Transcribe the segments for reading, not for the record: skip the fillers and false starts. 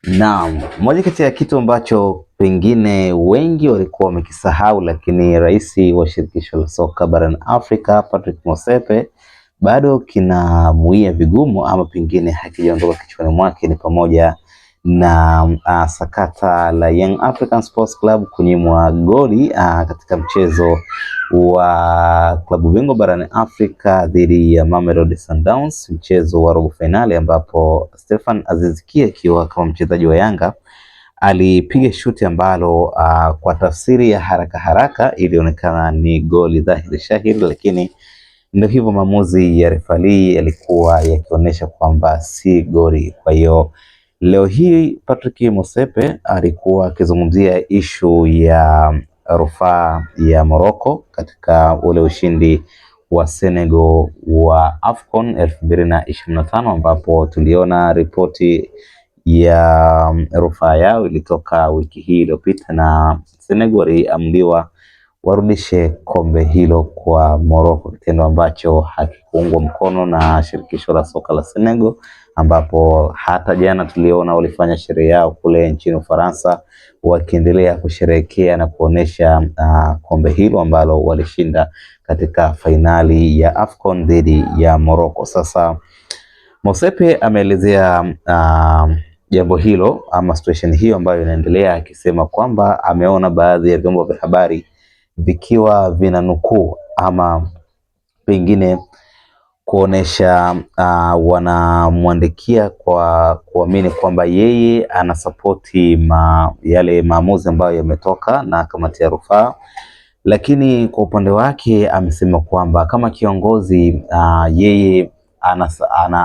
Naam, moja kati ya kitu ambacho pengine wengi walikuwa wamekisahau, lakini rais wa shirikisho la soka barani Afrika Patrick Motsepe bado kinamuia vigumu ama pengine hakijaondoka kichwani mwake ni pamoja na sakata la Young African Sports Club kunyimwa goli katika mchezo wa klabu bingwa barani Afrika dhidi ya Mamelodi Sundowns, mchezo wa robo fainali ambapo Stefan Aziz Ki akiwa kama mchezaji wa Yanga alipiga shuti ambalo kwa tafsiri ya haraka haraka ilionekana ni goli dhahiri shahiri, lakini ndio hivyo, maamuzi ya refali yalikuwa yakionyesha kwamba si goli. Kwa hiyo leo hii Patrick Motsepe alikuwa akizungumzia ishu ya rufaa ya Morocco katika ule ushindi wa Senegal wa AFCON 2025 ambapo tuliona ripoti ya rufaa yao ilitoka wiki hii iliyopita na Senegal waliamriwa warudishe kombe hilo kwa Morocco, kitendo ambacho hakikuungwa mkono na shirikisho la soka la Senegal, ambapo hata jana tuliona walifanya sherehe yao kule nchini Ufaransa wakiendelea kusherehekea na kuonesha kombe hilo ambalo walishinda katika fainali ya AFCON dhidi ya Morocco. Sasa Motsepe ameelezea jambo hilo ama situation hiyo ambayo inaendelea, akisema kwamba ameona baadhi ya vyombo vya habari vikiwa vinanukuu ama pengine kuonesha wanamwandikia kwa kuamini kwamba yeye anasapoti yale maamuzi ambayo yametoka na kamati ya rufaa, lakini kwa upande wake amesema kwamba kama kiongozi yeye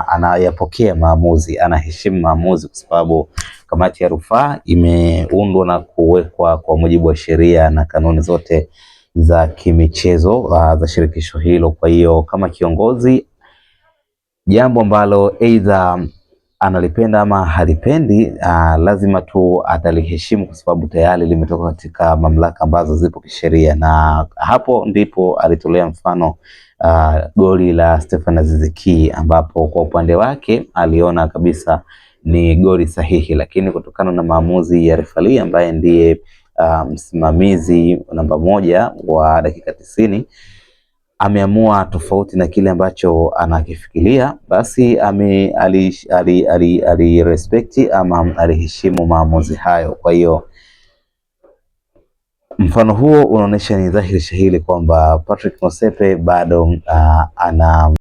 anayapokea maamuzi, anaheshimu maamuzi kwa sababu kamati ya rufaa imeundwa na kuwekwa kwa mujibu wa sheria na kanuni zote za kimichezo za shirikisho hilo. Kwa hiyo kama kiongozi, jambo ambalo aidha analipenda ama halipendi, lazima tu ataliheshimu kwa sababu tayari limetoka katika mamlaka ambazo zipo kisheria, na hapo ndipo alitolea mfano goli la Stefan Aziz Ki ambapo kwa upande wake aliona kabisa ni goli sahihi, lakini kutokana na maamuzi ya refali ambaye ndiye msimamizi namba moja wa dakika 90 ameamua tofauti na kile ambacho anakifikiria, basi ame ali, ali, ali, ali respect ama aliheshimu maamuzi hayo. Kwa hiyo mfano huo unaonyesha ni dhahiri shahiri kwamba Patrick Motsepe bado ana